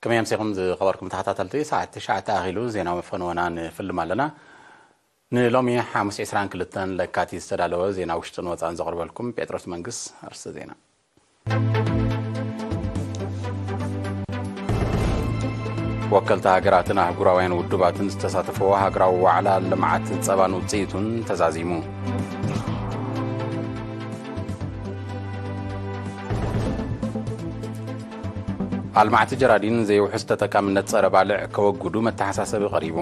ከመይ ኣምሲኹም ዝኸበርኩም ተኸታተልቲ? ሰዓት ትሽዓተ ኣኺሉ ዜናዊ ፈነወና ንፍልም ኣለና። ንሎሚ ሓሙስ ዕስራን ክልተን ለካቲት ዝተዳለወ ዜና ውሽጥን ወፃእን ዘቕርበልኩም ጴጥሮስ መንግስ። ኣርእስተ ዜና። ወከልቲ ሃገራትን ኣህጉራውያን ውድባትን ዝተሳተፈዎ ሃገራዊ ዋዕላ ልምዓት ጸባን ውጽኢቱን ተዛዚሙ። ኣልማዕቲ ጀራዲን ዘይውሑስ ተጠቃምነት ጸረ ባልዕ ከወግዱ መተሓሳሰቢ ቀሪቡ።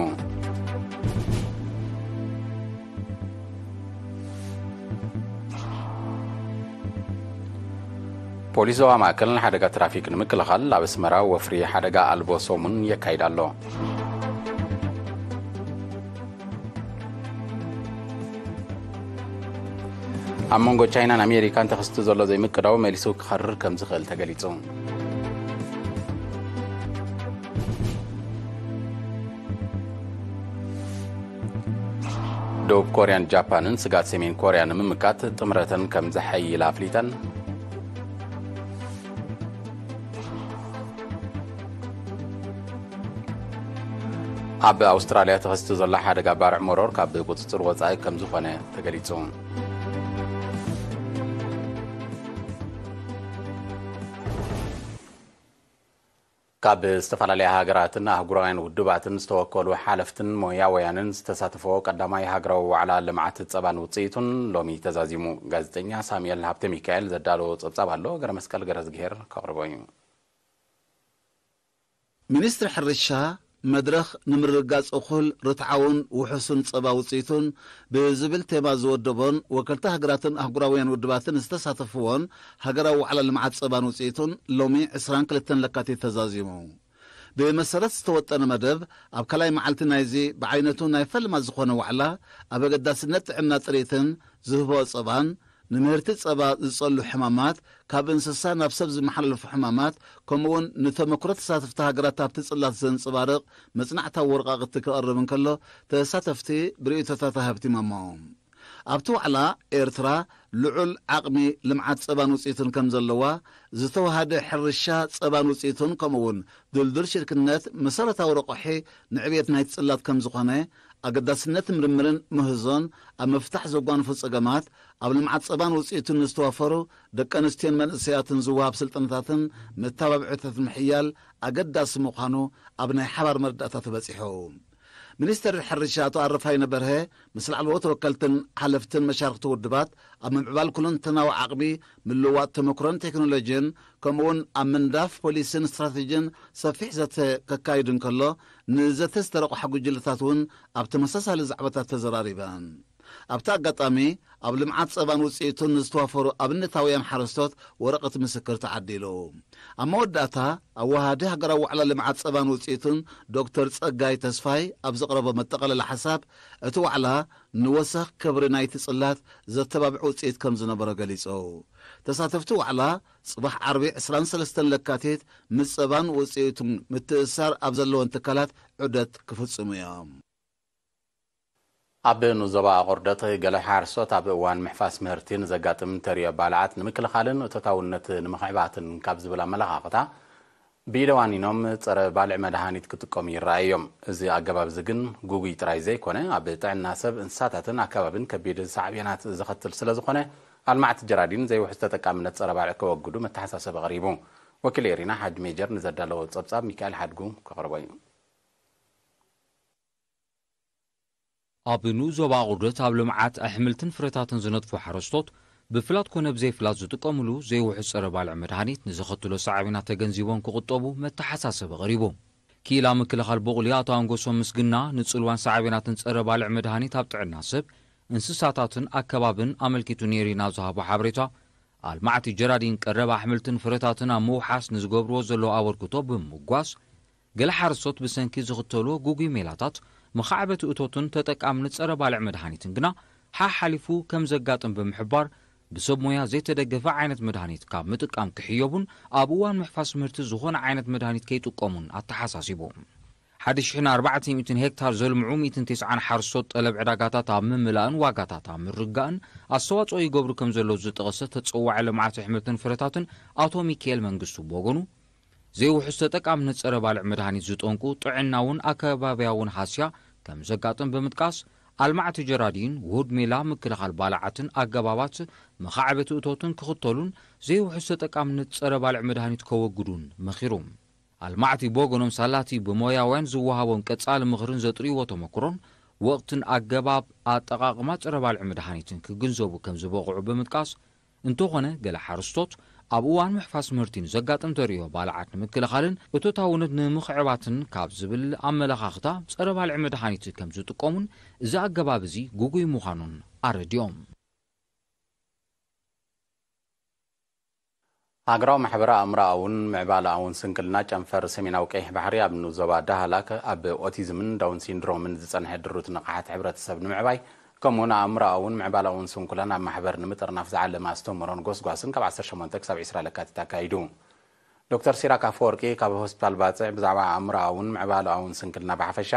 ፖሊስ ዞባ ማእከል ንሓደጋ ትራፊክ ንምክልኻል ኣብ ኣስመራ ወፍሪ ሓደጋ ኣልቦ ሰሙን የካይድ ኣሎ። ኣብ መንጎ ቻይናን ኣሜሪካን ተኸስቱ ዘሎ ዘይምቅዳው መሊሱ ክኸርር ከም ዝኽእል ተገሊጹ። ደቡብ ኮርያን ጃፓንን ስጋት ሰሜን ኮርያ ንምምካት ጥምረተን ከም ዘሐይላ ኣፍሊጠን። ኣብ ኣውስትራልያ ተኸስቱ ዘሎ ሓደጋ ባርዕ መሮር ካብ ቁጽጽር ወጻኢ ከም ዝኾነ ተገሊጹ። ካብ ዝተፈላለያ ሃገራትን ኣህጉራውያን ውድባትን ዝተወከሉ ሓለፍትን ሞያውያንን ዝተሳተፈዎ ቀዳማይ ሃገራዊ ዋዕላ ልምዓት ጸባን ውጽኢቱን ሎሚ ተዛዚሙ። ጋዜጠኛ ሳሙኤል ሃብተ ሚካኤል ዘዳለዎ ጸብጻብ ኣሎ፣ ገረ መስቀል ገረዝግሄር ከቕርቦ እዩ። ሚኒስትሪ ሕርሻ፣ መድረኽ ንምርግጋጽ እኹል፣ ርትዓውን ውሑስን ጸባ ውጽኢቱን ብዝብል ቴማ ዝወደቦን ወከልቲ ሃገራትን ኣህጉራውያን ውድባትን ዝተሳተፍዎን ሃገራዊ ዋዕላ ልምዓት ጸባን ውጽኢቱን ሎሚ ዕስራን ክልተን ለካቲት ተዛዚሙ። ብመሰረት ዝተወጠነ መደብ፣ ኣብ ካልኣይ መዓልቲ ናይዚ ብዓይነቱ ናይ ፈለማ ዝኾነ ዋዕላ፣ ኣብ ኣገዳስነት ጥዕና ጥሪትን ዝህቦ ጸባን፣ ንምህርቲ ጸባ ዝጸሉ ሕማማት፣ ካብ እንስሳ ናብ ሰብ ዝመሓላለፉ ሕማማት፣ ከምኡውን ንተመክሮ ተሳተፍቲ ሃገራት ኣብቲ ጽላት ዘንጸባርቕ መጽናዕታዊ ወረቓቕቲ ክቐርብ እንከሎ፣ ተሳተፍቲ ብርእይቶታት ኣሃብቲሞሞ። ኣብቲ ዋዕላ፣ ኤርትራ ልዑል ዓቕሚ ልምዓት ጸባን ውጽኢቱን ከም ዘለዋ፣ ዝተወሃደ ሕርሻ ጸባን ውጽኢቱን፣ ከምኡውን ድልዱል ሽርክነት መሰረታዊ ረቋሒ ንዕብየት ናይቲ ጽላት ከም ዝኾነ፣ ኣገዳስነት ምርምርን ምህዞን ኣብ ምፍታሕ ዘጓንፉ ጸገማት፣ ኣብ ልምዓት ጸባን ውጽኢቱን ንዝተዋፈሩ ደቂ ኣንስትዮን መንእሰያትን ዝወሃብ ስልጠናታትን መተባብዕታት ምሕያል ኣገዳሲ ምዃኑ ኣብ ናይ ሓባር መረዳእታ ተበጺሑ። ሚኒስትር ሕርሻ ኣቶ ኣረፋይነ በርሀ ምስ ላዕለዎት ተወከልትን ሓለፍትን መሻርኽቲ ውድባት ኣብ ምምዕባል ኩለንተናዊ ዓቕሚ፣ ምልውዋጥ ተመክሮን ቴክኖሎጂን፣ ከምኡውን ኣብ ምንዳፍ ፖሊሲን ስትራቴጂን ሰፊሕ ዘተ ከካይድ እንከሎ፣ ንዘተ ዝተረቑሓ ጉጅለታት እውን ኣብ ተመሳሳሊ ዛዕባታት ተዘራሪበን። ኣብቲ ኣጋጣሚ፣ ኣብ ልምዓት ጸባን ውጽኢቱን ንዝተዋፈሩ ኣብነታውያን ሓረስቶት ወረቐት ምስክር ተዓዲሉ። ኣብ መወዳእታ፣ ኣወሃዲ ሃገራዊ ዋዕላ ልምዓት ጸባን ውጽኢቱን ዶክተር ጸጋይ ተስፋይ ኣብ ዘቕረቦ መጠቓለሊ ሓሳብ፣ እቲ ዋዕላ ንወሰኽ ክብሪ ናይቲ ጽላት ዘተባብዕ ውጽኢት ከም ዝነበሮ ገሊጹ። ተሳተፍቲ ዋዕላ፣ ጽባሕ ዓርቢ ዕስራን ሰለስተን ለካቲት ምስ ጸባን ውጽኢቱን ምትእስሳር ኣብ ዘለወን ትካላት ዑደት ክፍጽሙ እዮም። ኣብ ንዞባ ኣቑርደት ገለ ሓረስቶት ኣብ እዋን ምሕፋስ ምህርቲ ንዘጋጥም ተሪዮ ባልዓት ንምክልኻልን እቶታውነት ንምኽዕባትን ካብ ዝብል ኣመለኻኽታ ብኢደ ዋኒኖም ጸረ ባልዕ መድሃኒት ክጥቀሙ ይረኣዩ እዮም። እዚ ኣገባብ እዚ ግን ግጉይ ጥራይ ዘይኮነ፣ ኣብ ጥዕና ሰብ፣ እንስሳታትን ኣከባብን ከቢድ ሳዕቤናት ዘኸትል ስለ ዝኾነ፣ ኣልማዕቲ ጀራዲን ዘይውሑስ ተጠቃምነት ጸረ ባልዕ ከወግዱ መተሓሳሰቢ ቀሪቡ። ወኪል ኤሪና ሓጅ ሜጀር ንዘዳለዎ ጸብጻብ ሚካኤል ሓድጉ ከቕርቦ እዩ። ኣብ ንኡስ ዞባ ኣቑርደት ኣብ ልምዓት ኣሕምልትን ፍረታትን ዝነጥፉ ሓረስቶት ብፍላጥ ኮነ ብዘይፍላጥ ዝጥቀምሉ ዘይውሑስ ጸረ ባልዕ መድሃኒት ንዘኸትሎ ሳዕቤናት ተገንዚቦም ክቑጠቡ መተሓሳሰቢ ቀሪቡ። ክኢላ ምክልኻል ቡቕሊ ኣቶ ኣንጎሶም ምስግና ንጽልዋን ሳዕቤናትን ጸረ ባልዕ መድሃኒት ኣብ ጥዕና ሰብ፣ እንስሳታትን ኣከባብን ኣመልኪቱ ኔሪና ዝሃቦ ሓበሬታ፣ ኣልማዕቲ ጀራዲን ቀረብ ኣሕምልትን ፍረታትን ኣብ ምውሓስ ንዝገብርዎ ዘለዉ ኣበርክቶ ብምምጓስ፣ ገለ ሓረስቶት ብሰንኪ ዝኽተልዎ ግጉይ ሜላታት መኻዕበቲ እቶትን ተጠቃምነት ጸረ ባልዕ መድሃኒትን ግና ሓሓሊፉ ከም ዘጋጥም ብምሕባር፣ ብሰብ ሞያ ዘይተደገፈ ዓይነት መድሃኒት ካብ ምጥቃም ክሕየቡን ኣብ እዋን ምሕፋስ ምህርቲ ዝኾነ ዓይነት መድሃኒት ከይጥቀሙን ኣተሓሳሲቡ። ሓደ ሽሕን ኣርባዕተ ሚእትን ሄክታር ዘልምዑ ሚእትን ተስዓን ሓረስቶት ጠለብ ዕዳጋታት ኣብ ምምላእን ዋጋታት ኣብ ምርጋእን ኣስተዋጽኦ ይገብሩ ከም ዘለዉ ዝጠቐሰ ተጸዋዒ ልምዓት ኣሕምልትን ፍረታትን ኣቶ ሚካኤል መንግስቱ ብወገኑ፣ ዘይውሑስ ተጠቃምነት ጸረ ባልዕ መድሃኒት ዝጠንቁ ጥዕናውን ኣከባቢያውን ሃስያ ከም ዘጋጥም ብምጥቃስ፣ ኣልማዕቲ ጀራዲን ውሁድ ሜላ ምክልኻል ባልዓትን ኣገባባት መኻዕበቲ እቶትን ክኽተሉን ዘይውሑስ ተጠቃምነት ጸረ ባልዕ መድሃኒት ከወግዱን መኺሩ። ኣልማዕቲ ብወገኖም ሳላቲ ብሞያውያን ዝወሃቦም ቀጻሊ ምኽርን ዘጥርይዎ ተመክሮን ወቕትን ኣገባብ ኣጠቓቕማ ጸረ ባልዕ መድሃኒትን ክግንዘቡ ከም ዝበቕዑ ብምጥቃስ፣ እንተኾነ ገለ ሓረስቶት ኣብ እዋን ምሕፋስ ምህርቲ ንዘጋጥም ተርእዮ ባልዓት ንምክልኻልን እቶታውነት ንምኽዕባትን ካብ ዝብል ኣመለኻኽታ ጸረ ባልዕ መድሃኒት ከም ዝጥቀሙን እዚ ኣገባብ እዚ ግጉይ ምዃኑን ኣረዲኦም። ሃገራዊ ማሕበር ኣእምሮኣውን ምዕባለኣውን ስንክልና ጨንፈር ሰሜናዊ ቀይሕ ባሕሪ ኣብ ንኡስ ዞባ ዳህላክ ኣብ ኦቲዝምን ዳውን ሲንድሮምን ዝጸንሐ ድሩት ንቕሓት ሕብረተሰብ ንምዕባይ ከምኡውን ኣእምሮኣውን ምዕባለኣውን ስንኩላን ኣብ ማሕበር ንምጥርናፍ ዝዓለመ ኣስተምህሮን ጎስጓስን ካብ ዓሰርተ ሸሞንተ ክሳብ ዕስራ ለካቲት ኣካይዱ። ዶክተር ሲራክ ኣፈወርቂ ካብ ሆስፒታል ባጽዕ ብዛዕባ ኣእምሮኣውን ምዕባለኣውን ስንክልና ብሓፈሻ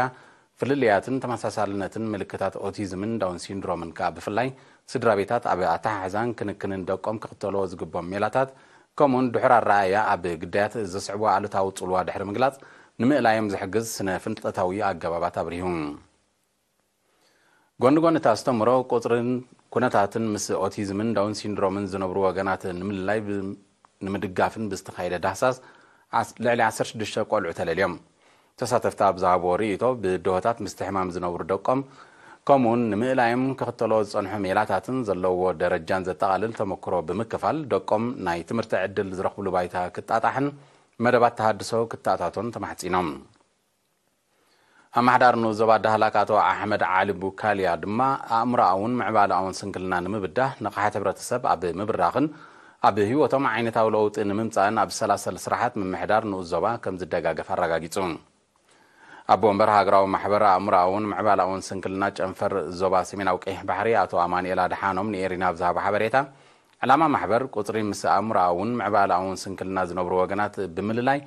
ፍልልያትን ተመሳሳልነትን ምልክታት ኦቲዝምን ዳውን ሲንድሮምን ከኣ ብፍላይ ስድራ ቤታት ኣብ ኣተሓሕዛን ክንክንን ደቆም ክኽተልዎ ዝግቦም ሜላታት ከምኡውን ድሑር ኣረኣእያ ኣብ ግዳያት ዘስዕቦ ኣሉታዊ ጽልዋ ድሕሪ ምግላጽ ንምእላዮም ዝሕግዝ ስነ ፍልጠታዊ ኣገባባት ኣብሪሁ። ጎኒ ጎኒ እቲ ኣስተምህሮ ቁጽርን ኩነታትን ምስ ኦቲዝምን ዳውን ሲንድሮምን ዝነብሩ ወገናት ንምልላይ ብ- ንምድጋፍን ብዝተኻየደ ዳህሳስ ዓስ- ልዕሊ ዓሰርተ ሽዱሽተ ቆልዑ ተለልዮም። ተሳተፍቲ ኣብ ዝሃብዎ ርእይቶ ብድሆታት ምስቲ ሕማም ዝነብሩ ደቆም ከምኡውን ንምእላዮም ክኽተሎ ዝጸንሑ ሜላታትን ዘለዎ ደረጃን ዘጠቓልል ተመክሮ ብምክፋል ደቆም ናይ ትምህርቲ ዕድል ዝረኽብሉ ባይታ ክጣጣሕን መደባት ተሃድሶ ክተኣታቶን ተማሕጺኖም። ኣማሕዳር ንኡስ ዞባ ዳህላክ ኣቶ ኣሕመድ ዓሊ ቡካልያ ድማ ኣእምሮኣውን ምዕባለኣውን ስንክልና ንምብዳህ ንቕሓት ሕብረተሰብ ኣብ ምብራኽን ኣብ ህይወቶም ዓይነታዊ ለውጢ ንምምጻእን ኣብ ሰላሰል ስራሓት ምምሕዳር ንኡስ ዞባ ከም ዝደጋገፍ ኣረጋጊጹ። ኣቦ ወንበር ሃገራዊ ማሕበር ኣእምሮኣውን ምዕባለኣውን ስንክልና ጨንፈር ዞባ ሰሜናዊ ቀይሕ ባሕሪ ኣቶ ኣማኑኤል ኣድሓኖም ንኤሪና ኣብ ዝሃቦ ሓበሬታ ዕላማ ማሕበር ቁጽሪ ምስ ኣእምሮኣውን ምዕባለኣውን ስንክልና ዝነብሩ ወገናት ብምልላይ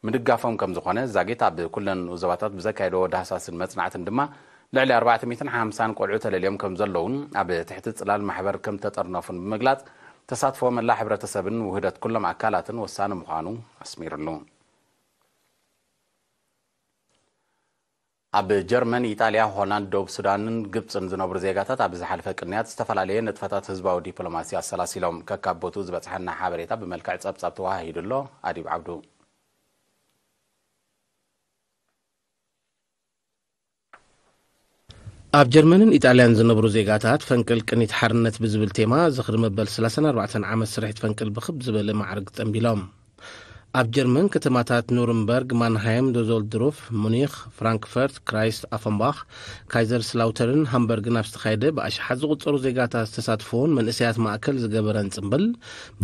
ምድጋፎም ከም ዝኾነ ዛጊት ኣብ ኩለን ዞባታት ብዘካየድዎ ዳህሳስን መጽናዕትን ድማ ልዕሊ ኣርባዕተ ሚእትን ሓምሳን ቆልዑ ተለልዮም ከም ዘለውን ኣብ ትሕቲ ጽላል ማሕበር ከም ተጠርነፉን ብምግላጽ ተሳትፎ መላእ ሕብረተሰብን ውህደት ኩሎም ኣካላትን ወሳኒ ምዃኑ ኣስሚሩሉ። ኣብ ጀርመን፣ ኢጣልያ፣ ሆላንድ፣ ደቡብ ሱዳንን ግብጽን ዝነብሩ ዜጋታት ኣብ ዝሓለፈ ቅንያት ዝተፈላለየ ንጥፈታት ህዝባዊ ዲፕሎማሲ ኣሰላሲሎም። ከካብ ቦትኡ ዝበጽሓና ሓበሬታ ብመልክዕ ጸብጻብ ተወሃሂዱ ኣሎ። ኣዲብ ዓብዱ። ኣብ ጀርመንን ኢጣልያን ዝነብሩ ዜጋታት ፈንቅል ቅኒት ሓርነት ብዝብል ቴማ ዝኽሪ መበል ሰላሳን ኣርባዕተን ዓመት ስርሒት ፈንቅል ብኽብ ዝበለ ማዕርግ ጸንቢሎም። ኣብ ጀርመን ከተማታት ኑርንበርግ፣ ማንሃይም፣ ዶዞልድሩፍ፣ ሙኒኽ፣ ፍራንክፈርት፣ ክራይስት ኣፈንባኽ፣ ካይዘር ስላውተርን ሃምበርግን ኣብ ዝተኻየደ ብኣሽሓት ዝቑጸሩ ዜጋታት ዝተሳትፎን መንእሰያት ማእከል ዝገበረን ጽምብል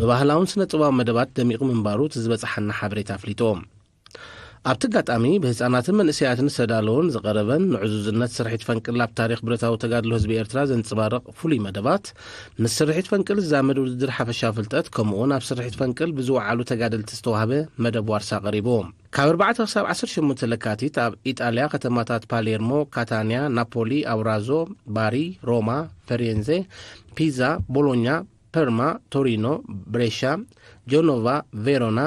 ብባህላውን ስነ ጥበባዊ መደባት ደሚቑ ምንባሩ እቲ ዝበጽሓና ሓበሬታ ኣፍሊጡ። ኣብቲ ኣጋጣሚ ብህጻናትን መንእሰያትን ዝተዳለወን ዝቐረበን ንዕዙዝነት ስርሒት ፈንቅል ኣብ ታሪኽ ብረታዊ ተጋድሎ ህዝቢ ኤርትራ ዘንጽባርቕ ፍሉይ መደባት፣ ምስ ስርሒት ፈንቅል ዝዛመድ ውድድር ሓፈሻዊ ፍልጠት፣ ከምኡውን ኣብ ስርሒት ፈንቅል ብዝወዓሉ ተጋደልቲ ዝተዋህበ መደብ ዋርሳ ቀሪቡ። ካብ ኣርባዕተ ክሳብ ዓሰርተ ሸሞንተ ለካቲት ኣብ ኢጣልያ ከተማታት ፓሌርሞ፣ ካታንያ፣ ናፖሊ፣ ኣውራዞ፣ ባሪ፣ ሮማ፣ ፈሬንዜ፣ ፒዛ፣ ቦሎኛ፣ ፐርማ፣ ቶሪኖ፣ ብሬሻ፣ ጀኖቫ፣ ቬሮና፣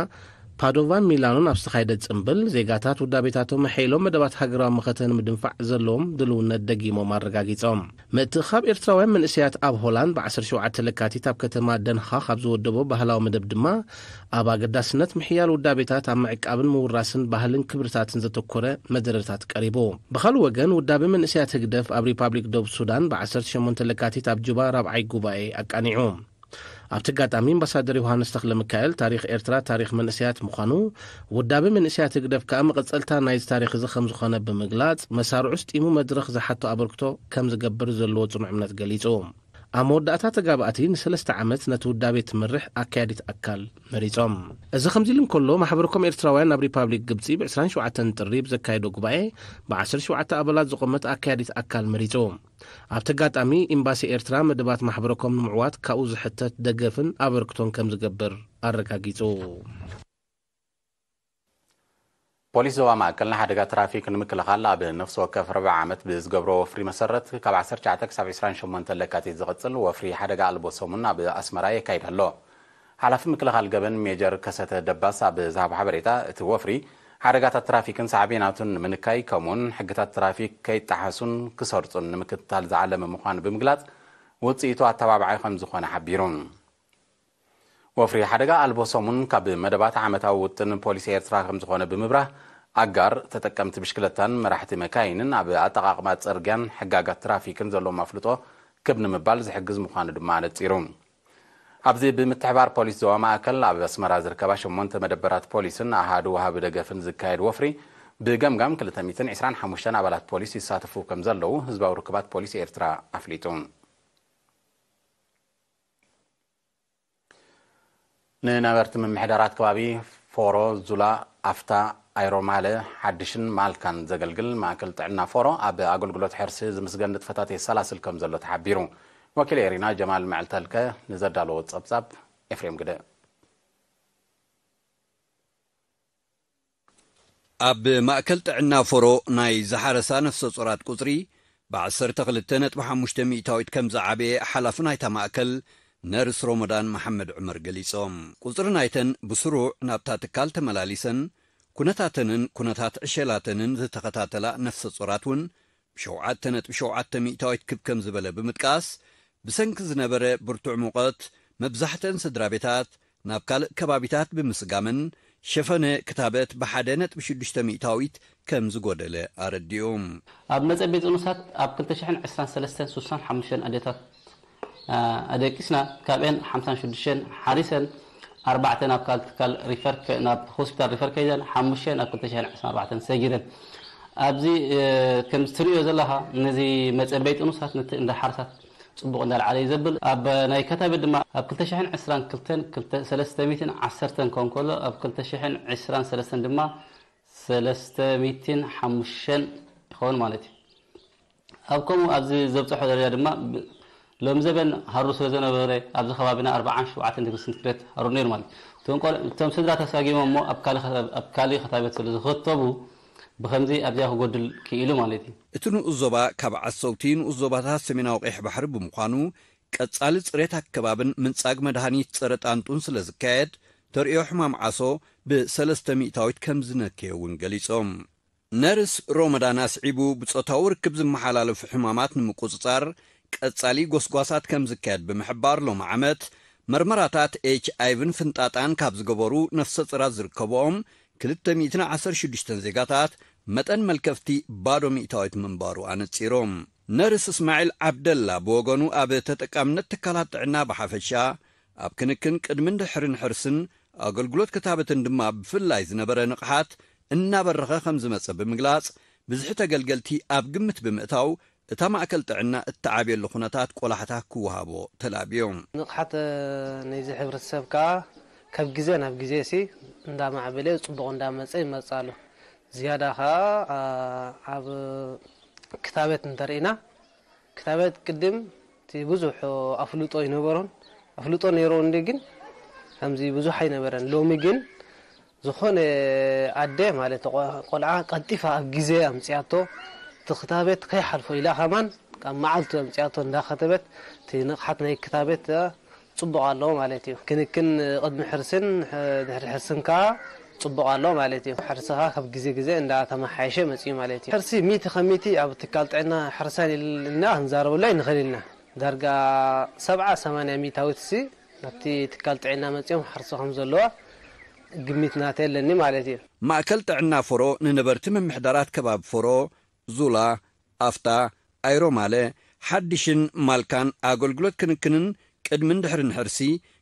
ፓዶቫን ሚላኖን ኣብ ዝተኻየደ ጽምብል፣ ዜጋታት ውዳቤታቶም ኣሐይሎም መደባት ሃገራዊ መኸተ ንምድንፋዕ ዘለዎም ድልውነት ደጊሞም ኣረጋጊጾም። ምትእኽኻብ ኤርትራውያን መንእሰያት ኣብ ሆላንድ ብ ዓሰርተ ሸውዓተ ለካቲት ኣብ ከተማ ደንሃኽ ኣብ ዝወደቦ ባህላዊ መደብ ድማ፣ ኣብ ኣገዳስነት ምሕያል ውዳቤታት ኣብ ምዕቃብን ምውራስን ባህልን ክብርታትን ዘተኮረ መደረታት ቀሪቡ። ብኻልእ ወገን፣ ውዳቤ መንእሰያት ህግደፍ ኣብ ሪፓብሊክ ደቡብ ሱዳን ብ ዓሰርተ ሸሞንተ ለካቲት ኣብ ጁባ ራብዓይ ጉባኤ ኣቃኒዑ። ኣብቲ ኣጋጣሚ ኣምባሳደር ዮሃንስ ተኽለ ሚካኤል፣ ታሪኽ ኤርትራ ታሪኽ መንእሰያት ምዃኑ፣ ውዳቤ መንእሰያት ህግደፍ ከኣ መቐጸልታ ናይዚ ታሪኽ እዚ ከም ዝኾነ ብምግላጽ፣ መሳርዑ ስጢሙ መድረኽ ዝሓቶ ኣበርክቶ ከም ዝገብር ዘለዎ ጽኑዕ እምነት ገሊጹ። ኣብ መወዳእታ፣ ተጋባእቲ ንሰለስተ ዓመት ነቲ ውዳቤ ትመርሕ ኣካያዲት ኣካል መሪጾም። እዚ ከምዚ ኢሉ እንከሎ፣ ማሕበርኮም ኤርትራውያን ኣብ ሪፓብሊክ ግብጺ ብ ዕስራን ሸውዓተን ጥሪ ብዘካየዶ ጉባኤ፣ ብ ዓሰርተ ሸውዓተ ኣባላት ዝቖመት ኣካያዲት ኣካል መሪጹ። ኣብቲ ኣጋጣሚ፣ ኤምባሲ ኤርትራ መደባት ማሕበረኮም ንምዕዋት ካብኡ ዝሕተት ደገፍን ኣበርክቶን ከም ዝገብር ኣረጋጊጹ። ፖሊስ ዞባ ማእከል ንሓደጋ ትራፊክ ንምክልኻል ኣብ ነፍሲ ወከፍ ርብዓ ዓመት ብዝገብሮ ወፍሪ መሰረት፣ ካብ ዓሰርተ ትሽዓተ ክሳብ ዕስራን ሸሞንተን ለካቲት ዝቕጽል ወፍሪ ሓደጋ ኣልቦ ሰሙን ኣብ ኣስመራ የካይድ ኣሎ። ሓላፊ ምክልኻል ገበን ሜጀር ከሰተ ደባስ ኣብ ዝሃቦ ሓበሬታ፣ እቲ ወፍሪ ሓደጋታት ትራፊክን ሳዕቤናቱን ንምንካይ፣ ከምኡውን ሕግታት ትራፊክ ከይጠሓሱን ክሰርጹን ንምክትታል ዝዓለመ ምዃኑ ብምግላጽ፣ ውጽኢቱ ኣተባባዒ ከም ዝኾነ ሓቢሩ። ወፍሪ ሓደጋ ኣልቦ ሰሙን ካብ መደባት ዓመታዊ ውጥን ፖሊስ ኤርትራ ከም ዝኾነ ብምብራህ፣ ኣጋር ተጠቀምቲ ብሽክለታን መራሕቲ መካይንን ኣብ ኣጠቓቕማ ጽርግያን ሕጋጋት ትራፊክን ዘለዎም ኣፍልጦ ክብ ንምባል ዝሕግዝ ምዃኑ ድማ ኣነጺሩ። ኣብዚ ብምትሕባር ፖሊስ ዞባ ማእከል ኣብ ኣስመራ ዝርከባ ሸሞንተ መደበራት ፖሊስን ኣሃዱ ወሃቢ ደገፍን ዝካየድ ወፍሪ፣ ብገምጋም ክልተ ሚእትን ዕስራን ሓሙሽተን ኣባላት ፖሊስ ይሳተፉ ከም ዘለዉ ህዝባዊ ርክባት ፖሊስ ኤርትራ ኣፍሊጡ። ንነበርቲ ምምሕዳራት ከባቢ ፎሮ፣ ዙላ፣ ኣፍታ፣ ኣይሮማለ፣ ሓድሽን ማልካን ዘገልግል ማእከል ጥዕና ፎሮ፣ ኣብ ኣገልግሎት ሕርሲ ዝምስገን ንጥፈታት የሰላስል ከም ዘሎ ተሓቢሩ። ወኪል ኤሪና ጀማል መዕልተልከ ንዘዳለዎ ጸብጻብ፣ ኤፍሬም ግደ። ኣብ ማእከል ጥዕና ፎሮ ናይ ዝሓረሳ ነፍሰ ጾራት ቁጽሪ ብ ዓሰርተ ክልተ ነጥቢ ሓሙሽተ ሚእታዊት ከም ዝዓበየ ሓላፊ ናይታ ማእከል ነርስ ሮመዳን መሓመድ ዑመር ገሊጾም። ቁጽሪ ናይተን ብስሩዕ ናብታ ትካል ተመላሊሰን ኩነታተንን ኩነታት ዕሸላተንን ዝተኸታተላ ነፍሰ ጾራት እውን ብሸውዓተ ነጥቢ ሸውዓተ ሚእታዊት ክብ ከም ዝበለ ብምጥቃስ፣ ብሰንኪ ዝነበረ ብርቱዕ ሙቐት መብዛሕተን ስድራ ቤታት ናብ ካልእ ከባቢታት ብምስጋመን፣ ሸፈነ ክታበት ብሓደ ነጥቢ ሽዱሽተ ሚእታዊት ከም ዝጎደለ ኣረዲኡ። ኣብ መጸበይ ጥኑሳት ኣብ ክልተ ሽሕን ዕስራን ሰለስተን ስሳን ሓሙሽተን ኣዴታት፣ ኣ፣ ኣደቂስና። ካብኤን ሓምሳን ሽዱሽተን ሓሪሰን፣ ኣርባዕተ ናብ ካልእ ትካል ሪፈር ከ-፣ ናብ ሆስፒታል ሪፈር ከይደን፣ ሓሙሽተ ናብ ክልተ ሽሕን ዕስራን ኣርባዕተን ሰጊረን። ኣብዚ፣ እ፣ ከምዚ ትርእዮ ዘለኻ፣ ነዚ መጸበይ ጥኑሳት ነቲ እንዳ ሓርሳት ጽቡቕ እንዳልዓለ እዩ ዘብል። ኣብ ናይ ከታበት ድማ ኣብ ክልተ ሽሕን ዕስራን ክልተን ክልተ፣ ሰለስተ ሚእትን ዓሰርተን ክኸውን ከሎ፣ ኣብ ክልተ ሽሕን ዕስራን ሰለስተን ድማ ሰለስተ ሚእትን ሓሙሽተን ይኸውን ማለት እዩ። ኣብ ከምኡ ኣብዚ ዘብጽሖ ደረጃ ድማ ብ-፣ ሎም ዘበን ሃሩ ስለ ዘነበረ ኣብዚ ከባቢና ኣርባዓን ሸውዓተን ዲግሪ ሴንቲግሬድ ሃሩ ነይሩ ማለት እዩ። እቶም ቆል-፣ እቶም ስድራ ተሳጊሞም እሞ ኣብ ካሊ-፣ ኣብ ካሊ ከታበት ስለ ዝኸተቡ ብኸምዚ ኣብዚኣ ክጎድል ክኢሉ ማለት እዩ። እቲ ንኡስ ዞባ ካብ ዓሰውቲ ንኡስ ዞባታት ሰሜናዊ ቀይሕ ባሕሪ ብምዃኑ፣ ቀጻሊ ጽሬት ኣከባብን ምንጻግ መድሃኒት ጸረ ጣንጡን ስለ ዝካየድ፣ ተርእዮ ሕማም ዓሶ ብሰለስተ ሚእታዊት ከም ዝነከየ እውን ገሊጾም። ነርስ ሮመዳን ኣስዒቡ፣ ብጾታዊ ርክብ ዝመሓላለፉ ሕማማት ንምቁጽጻር ቀጻሊ ጎስጓሳት ከም ዝካየድ ብምሕባር፣ ሎሚ ዓመት መርመራታት ኤች ኣይ ቪን ፍንጣጣን ካብ ዝገበሩ ነፍሰ ጾራት ዝርከብኦም ክልተ ሚእትን ዓሰርተ ሽዱሽተን ዜጋታት መጠን መልከፍቲ ባዶ ሚእታዊት ምንባሩ ኣነጺሩ። ነርስ እስማዒል ዓብደላ ብወገኑ፣ ኣብ ተጠቃምነት ትካላት ጥዕና ብሓፈሻ፣ ኣብ ክንክን ቅድምን ድሕርን ሕርስን ኣገልግሎት ክታበትን ድማ ብፍላይ ዝነበረ ንቕሓት እናበረኸ ከም ዝመጸ ብምግላጽ፣ ብዝሒ ተገልገልቲ ኣብ ግምት ብምእታው፣ እታ ማእከል ጥዕና እትዓብየሉ ኩነታት ቆላሕታ ክወሃቦ ተላብዮም። ንቕሓት ናይዚ ሕብረተሰብ ከኣ ካብ ግዜ ናብ ግዜ ሲ እንዳማዕበለ ጽቡቕ እንዳመጸ ይመጽእ ኣሎ። ዝያዳ ከኣ፣ ኣ፣ ኣብ ክታበት እንተርኢና፣ ክታበት ቅድም እቲ ብዙሕ ኣፍልጦ ኣይነበሮን። ኣፍልጦ ነይሩ እንዲ ግን ከምዚ ብዙሕ ኣይነበረን። ሎሚ ግን ዝኾነ ኣደ ማለት ቆ-፣ ቆልዓ ቀልጢፋ ኣብ ግዜ ኣምጽያቶ፣ እቲ ክታበት ከይሓልፎ ኢላ ከማን ካብ መዓልቱ ኣምጽያቶ እንዳኸተበት፣ እቲ ንቕሓት ናይ ክታበት ጽቡቕ ኣሎ ማለት እዩ። ክንክን ቅድሚ ሕርስን፣ ሕ-፣ ድሕሪ ሕርስን ከኣ ጽቡቕ ኣሎ ማለት እዩ። ሕርስኻ ካብ ግዜ ግዜ እንዳተመሓየሸ መጽዩ ማለት እዩ። ሕርሲ ሚእቲ ካብ ሚእቲ ኣብ ትካል ጥዕና ሕርሳን ኢልና ክንዛረበሉ ኣይንኽእል ኢልና። ዳርጋ ሰብዓ ሰማንያ ሚእታዊት ሲ ናብቲ ትካል ጥዕና መጺኦም ሓርሶ ከም ዘለዋ ግምት ናተይ ኣለኒ ማለት እዩ። ማእከል ጥዕና ፎሮ ንነበርቲ ምምሕዳራት ከባቢ ፎሮ፣ ዙላ፣ ኣፍታ፣ ኣይሮማለ፣ ሓድሽን ማልካን ኣገልግሎት ክንክንን ቅድምን ድሕርን ሕርሲ፣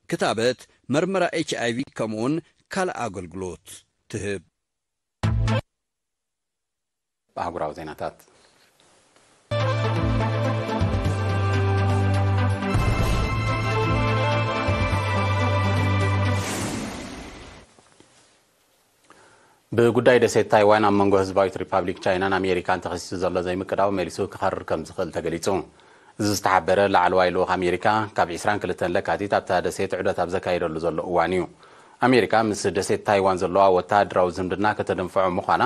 ክታበት፣ መርመራ ኤች ኣይ ቪ ከምኡውን ካልእ ኣገልግሎት ትህብ። ኣህጉራዊ ዜናታት። ብጉዳይ ደሴት ታይዋን ኣብ መንጎ ህዝባዊት ሪፓብሊክ ቻይናን ኣሜሪካን ተኸሲሱ ዘሎ ዘይምቅዳው መሊሱ ክኸርር ከም ዝኽእል ተገሊጹ። እዚ ዝተሓበረ ላዕለዋይ ልኡኽ ኣሜሪካ ካብ ዕስራን ክልተን ለካቲት ኣብታ ደሴት ዑደት ኣብ ዘካየደሉ ዘሎ እዋን እዩ። ኣሜሪካ ምስ ደሴት ታይዋን ዘለዋ ወተሃደራዊ ዝምድና ከተደንፍዖ ምዃና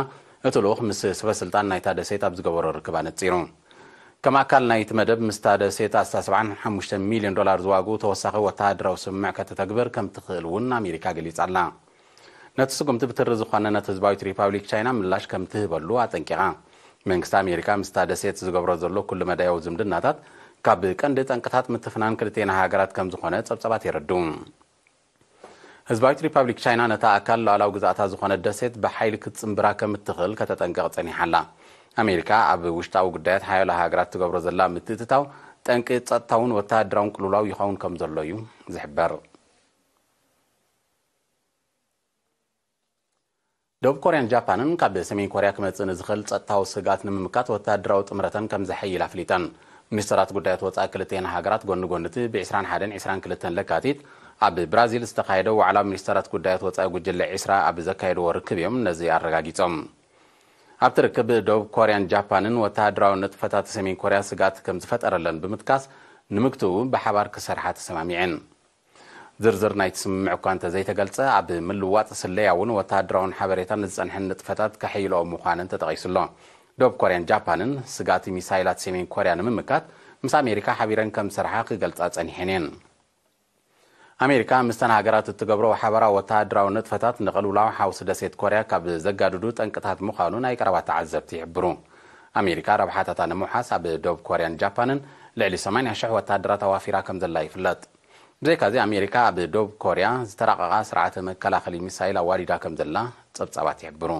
እቲ ልኡኽ ምስ ሰበ ስልጣን ናይታ ደሴት ኣብ ዝገበሮ ርክብ ኣነጺሩ። ከም ኣካል ናይቲ መደብ፣ ምስታ ደሴት ኣስታ ሰብዓን ሓሙሽተ ሚልዮን ዶላር ዝዋግኡ ተወሳኺ ወተሃደራዊ ስምምዕ ከተተግብር ከም ትኽእል እውን ኣሜሪካ ገሊጻ ኣላ። ነቲ ስጉምቲ ብትሪ ዝኾነነት ህዝባዊት ሪፓብሊክ ቻይና ምላሽ ከም ትህበሉ ኣጠንቂቓ። መንግስቲ ኣሜሪካ ምስታ ደሴት ዝገብሮ ዘሎ ኩሉ መዳያዊ ዝምድናታት ካብ ቀንዲ ጠንቅታት ምትፍናን ክልቴና ሃገራት ከም ዝኾነ ጸብጸባት የረድኡ። ህዝባዊት ሪፓብሊክ ቻይና ነታ ኣካል ሉዓላዊ ግዝኣታ ዝኾነት ደሴት ብሓይሊ ክትጽንብራ ከም እትኽእል ከተጠንቅቕ ጸኒሓ ኣላ። ኣሜሪካ ኣብ ውሽጣዊ ጉዳያት ሓያሎ ሃገራት ትገብሮ ዘላ ምትእትታው ጠንቂ ጸጥታውን ወተሃደራውን ቅልውላው ይኸውን ከም ዘሎ እዩ ዝሕበር። ደቡብ ኮርያን ጃፓንን ካብ ሰሜን ኮርያ ክመጽእ ንዝኽእል ጸጥታዊ ስግኣት ንምምካት ወተሃደራዊ ጥምረተን ከም ዘሐይል ኣፍሊጠን። ሚኒስተራት ጉዳያት ወጻኢ ክልቲኤን ሃገራት ጎኒ ጎኒ እቲ ብ ዕስራን ሓደን ዕስራን ክልተን ለካቲት ኣብ ብራዚል ዝተኻየደ ዋዕላ ሚኒስተራት ጉዳያት ወጻኢ ጉጅለ ዕስራ ኣብ ዘካየድዎ ርክብ እዮም ነዚ ኣረጋጊጾም። ኣብቲ ርክብ፣ ደቡብ ኮርያን ጃፓንን ወተሃደራዊ ንጥፈታት ሰሜን ኮርያ ስግኣት ከም ዝፈጠረለን ብምጥቃስ፣ ንምግትኡ ብሓባር ክሰርሓ ተሰማሚዐን። ዝርዝር ናይቲ ስምምዕ እኳ እንተዘይተገልጸ፣ ኣብ ምልዋጥ ስለያ እውን ወተሃደራውን ሓበሬታን ዝጸንሐን ንጥፈታት ከሐይልኦ ምዃነን ተጠቒሱ ኣሎ። ደቡብ ኮርያን ጃፓንን ስግኣት ሚሳይላት ሰሜን ኮርያ ንምምካት ምስ ኣሜሪካ ሓቢረን ከም ዝሰርሓ ክገልጻ ጸኒሐን እየን። ኣሜሪካ ምስተን ሃገራት እትገብሮ ሓበራዊ ወተሃደራዊ ንጥፈታት ንቕልውላው ሓውሲ ደሴት ኮርያ ካብ ዘጋድዱ ጠንቅታት ምዃኑ ናይ ቀረባ ተዓዘብቲ ይሕብሩ። ኣሜሪካ ረብሓታታ ንምውሓስ ኣብ ደቡብ ኮርያን ጃፓንን ልዕሊ ሰማንያ ሽሕ ወተሃደራት ኣዋፊራ ከም ዘላ ይፍለጥ። ብዘይካዚ፣ ኣሜሪካ ኣብ ደቡብ ኮርያ ዝተራቐቓ ስርዓተ መከላኸሊ ሚሳይል ኣዋዲዳ ከም ዘላ ጸብጻባት ይሕብሩ።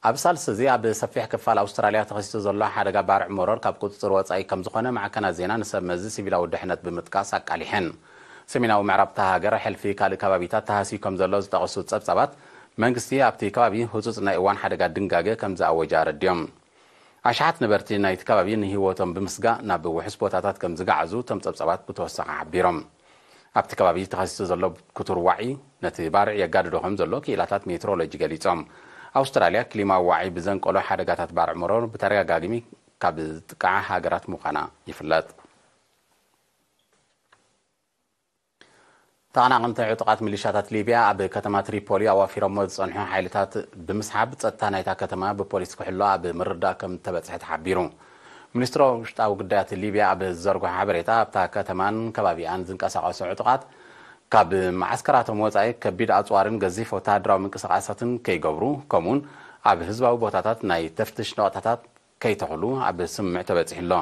ኣብ ሳልስቲ እዚ ኣብ ሰፊሕ ክፋል ኣውስትራልያ ተኸሲቱ ዘሎ ሓደጋ ባርዕ መሮር ካብ ቁጽጽር ወጻኢ ከም ዝኾነ ማዕከናት ዜና ንሰብ መዚ ሲቪላዊ ድሕነት ብምጥቃስ ኣቃሊሐን። ሰሜናዊ ምዕራብ እታ ሃገር ሕልፊ ካልእ ከባቢታት ተሃስዩ ከም ዘሎ ዝጠቐሱ ጸብጻባት፣ መንግስቲ ኣብቲ ከባቢ ህጹጽ ናይ እዋን ሓደጋ ድንጋገ ከም ዝኣወጀ ኣረድዮም። ኣሽሓት ነበርቲ ናይቲ ከባቢ ንህይወቶም ብምስጋእ ናብ ውሑስ ቦታታት ከም ዝገዓዙ እቶም ጸብጻባት ብተወሳኺ ሓቢሮም። ኣብቲ ከባቢ ተኸሲቱ ዘሎ ክቱር ዋዒ ነቲ ባርዕ የጋድዶ ከም ዘሎ ክኢላታት ሜትሮሎጂ ገሊጾም። ኣውስትራልያ ክሊማዊ ዋዒ ብዘንቀሎ ሓደጋታት ባርዕ መሮር ብተደጋጋሚ ካብ ዝጥቃዓ ሃገራት ምዃና ይፍለጥ። ተቐናቐንቲ ዕጡቓት ሚሊሻታት ሊብያ ኣብ ከተማ ትሪፖሊ ኣዋፊሮሞ ዝጸንሑ ሓይልታት ብምስሓብ፣ ጸጥታ ናይታ ከተማ ብፖሊስ ክሕሎ ኣብ ምርዳእ ከም እተበጽሐ ተሓቢሩ። ሚኒስትሪ ውሽጣዊ ጉዳያት ሊብያ ኣብ ዝዘርግሖ ሓበሬታ፣ ኣብታ ከተማን ከባቢኣን ዝንቀሳቐሱ ዕጡቓት ካብ መዓስከራቶም ወጻኢ ከቢድ ኣጽዋርን ገዚፍ ወተሃደራዊ ምንቅስቓሳትን ከይገብሩ፣ ከምኡውን ኣብ ህዝባዊ ቦታታት ናይ ተፍትሽ ነቕጣታት ከይተኽሉ ኣብ ስምምዕ ተበጺሑ ኣሎ።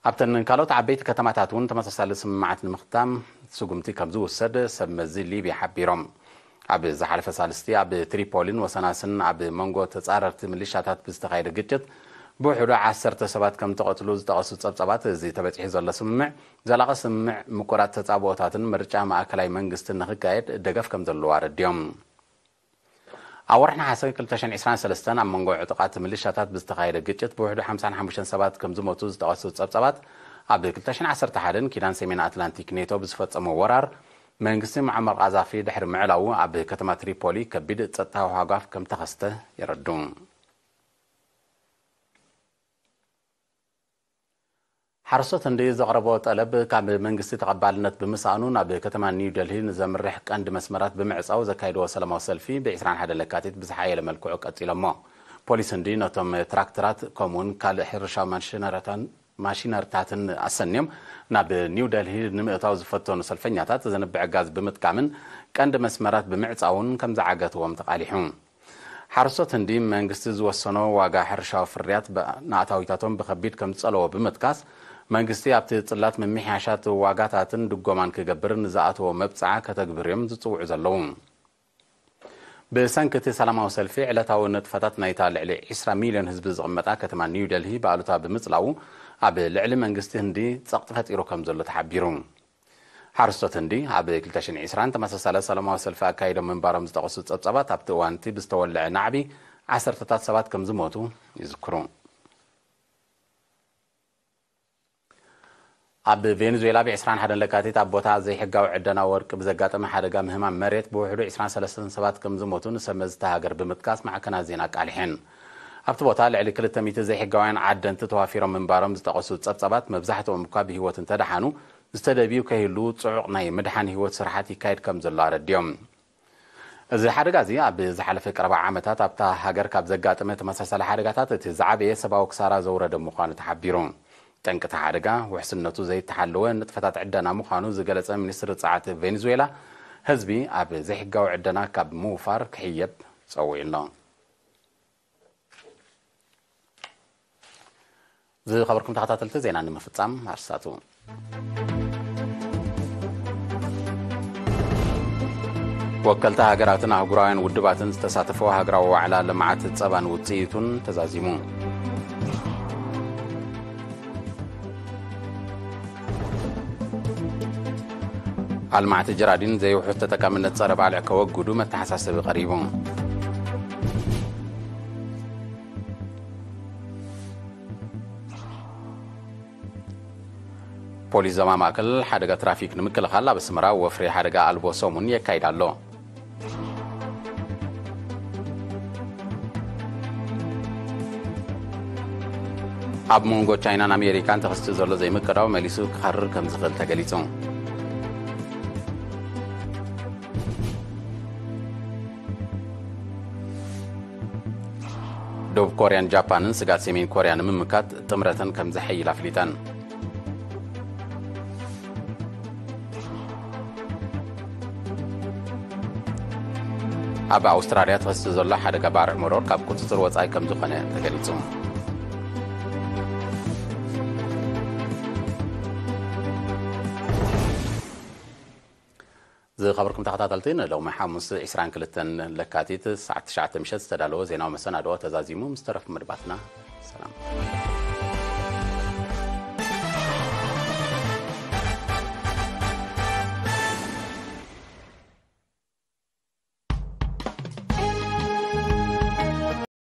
ኣብተን ካልኦት ዓበይቲ ከተማታት እውን ተመሳሳሊ ስምምዓት ንምኽታም ስጉምቲ ከም ዝውሰድ ሰብ መዚ ሊብያ ሓቢሮም። ኣብ ዝሓለፈ ሳልስቲ ኣብ ትሪፖሊን ወሰናስን ኣብ መንጎ ተጻረርቲ ምሊሻታት ብዝተኻየደ ግጭት ብውሕዱ ዓሰርተ ሰባት ከም ተቐትሉ ዝጠቐሱ ጸብጻባት፣ እዚ ተበጺሑ ዘሎ ስምምዕ ዘላቒ ስምምዕ ምቁራጽ ተጻብኦታትን ምርጫ ማእከላይ መንግስትን ንኽካየድ ደገፍ ከም ዘለዎ ኣረድዮም። ኣብ ወርሒ ነሓሰ ክልተ ሽሕን ዕስራን ሰለስተን ኣብ መንጎ ዕጡቓት ምልሻታት ብዝተኻየደ ግጭት ብውሕዱ ሓምሳን ሓሙሽተን ሰባት ከም ዝሞቱ ዝጠቐሱ ጸብጻባት፣ ኣብ ክልተ ሽሕን ዓሰርተ ሓደን ኪዳን ሰሜን ኣትላንቲክ ኔቶ ብዝፈጸሞ ወራር መንግስቲ ሙዓመር ቃዛፊ ድሕሪ ምዕላዉ ኣብ ከተማ ትሪፖሊ ከቢድ ጸጥታዊ ሃጓፍ ከም ተኸስተ የረዱ። ሓረስቶት ህንዲ ዘቕረቦ ጠለብ ካብ መንግስቲ ተቐባልነት ብምስኣኑ፣ ናብ ከተማ ኒው ደልሂ ንዘምርሕ ቀንዲ መስመራት ብምዕጻው ዘካየድዎ ሰላማዊ ሰልፊ ብ ዕስራን ሓደን ለካቲት ብዝሓየለ መልክዑ ቀጺሎሞ። ፖሊስ ህንዲ ነቶም ትራክተራት ከምኡውን ካልእ ሕርሻዊ ማሽነሪታን ማሽነርታትን ኣሰንዮም ናብ ኒው ደልሂ ንምእታው ዝፈተኑ ሰልፈኛታት ዘንብዕ ጋዝ ብምጥቃምን ቀንዲ መስመራት ብምዕጻውን ከም ዝዓገትዎም ተቓሊሑ። ሓረስቶት ህንዲ መንግስቲ ዝወሰኖ ዋጋ ሕርሻዊ ፍርያት ብ-፣ ንኣታዊታቶም ብኸቢድ ከም ዝጸለዎ ብምጥቃስ፣ መንግስቲ ኣብቲ ጽላት ምምሕያሻት ዋጋታትን ድጎማን ክገብር ንዝኣተዎ መብጽዓ ከተግብር እዮም ዝጽውዑ ዘለዉ። ብሰንኪ እቲ ሰላማዊ ሰልፊ፣ ዕለታዊ ንጥፈታት ናይታ ልዕሊ ዕስራ ሚልዮን ህዝቢ ዝቕመጣ ከተማ ኒው ደልሂ ብኣሉታ ብምጽላዉ፣ ኣብ ልዕሊ መንግስቲ ህንዲ ጸቕጢ ፈጢሩ ከም ዘሎ ተሓቢሩ። ሓረስቶት ህንዲ ኣብ ክልተ ሽሕን ዕስራን ተመሳሳሊ ሰላማዊ ሰልፊ ኣካይዶም ምንባሮም ዝጠቐሱ ጸብጻባት፣ ኣብቲ እዋን እቲ ብዝተወልዐ ናዕቢ ዓሰርተታት ሰባት ከም ዝሞቱ ይዝክሩ። ኣብ ቬኔዙዌላ ብ ዕስራን ሓደን ለካቲት ኣብ ቦታ ዘይሕጋዊ ዕደና ወርቂ ብዘጋጠመ ሓደጋ ምህማም መሬት ብውሕዱ ዕስራን ሰለስተን ሰባት ከም ዝሞቱ ንሰብ መዚ እታ ሃገር ብምጥቃስ ማዕከናት ዜና ኣቃሊሐን። ኣብቲ ቦታ ልዕሊ ክልተ ሚእቲ ዘይሕጋውያን ዓደንቲ ተዋፊሮም ምንባሮም ዝጠቐሱ ጸብጻባት፣ መብዛሕትኦም እኳ ብህይወት እንተደሓኑ፣ ዝተደብዩ ከይህልዉ ጽዑቕ ናይ ምድሓን ህይወት ስራሓት ይካየድ ከም ዘሎ ኣረድዮም። እዚ ሓደጋ እዚ ኣብ ዝሓለፈ ቀረባ ዓመታት ኣብታ ሃገር ካብ ዘጋጠመ ተመሳሳሊ ሓደጋታት እቲ ዝዓበየ ሰብኣዊ ክሳራ ዘውረደ ምዃኑ ተሓቢሩ። ጠንቂ እቲ ሓደጋ ውሕስነቱ ዘይተሓለወ ንጥፈታት ዕደና ምዃኑ ዝገለጸ ሚኒስትሪ ጸዓት ቬኔዙዌላ፣ ህዝቢ ኣብ ዘይሕጋዊ ዕደና ካብ ምውፋር ክሕየብ ጸዊዑ ኣሎ። ዝኸበርኩም ተኸታተልቲ ዜና ንምፍጻም ኣርስታቱ። ወከልቲ ሃገራትን ኣህጉራውያን ውድባትን ዝተሳተፈ ሃገራዊ ዋዕላ ልምዓት ጸባን ውጽኢቱን ተዛዚሙ። ኣልማዕቲ ጀራዲን ዘይውሑስ ተጠቃምነት ጸረ ባልዕ ከወግዱ መተሓሳሰቢ ቀሪቡ። ፖሊስ ዞማ ማእከል ሓደጋ ትራፊክ ንምክልኻል ኣብ ኣስመራ ወፍሪ ሓደጋ ኣልቦ ሰሙን የካይድ ኣሎ። ኣብ መንጎ ቻይናን ኣሜሪካን ተኸሲቱ ዘሎ ዘይምቅዳው መሊሱ ክኸርር ከም ዝኽእል ተገሊጹ። ደቡብ ኮርያን ጃፓንን ስጋት ሰሜን ኮርያ ንምምካት ጥምረተን ከም ዘሐይል ኣፍሊጠን። ኣብ ኣውስትራልያ ተኸሲቱ ዘሎ ሓደጋ ባርዕ መሮር ካብ ቁጽጽር ወጻኢ ከም ዝኾነ ተገሊጹ። ዝኸበርኩም ተኸታተልቲ፣ ንሎሚ ሓሙስ ዕስራን ክልተን ለካቲት ሰዓት ትሽዓተ ምሸት ዝተዳለወ ዜናዊ መሰናድኦ ተዛዚሙ። ምስ ተረፉ መደባትና ሰላም።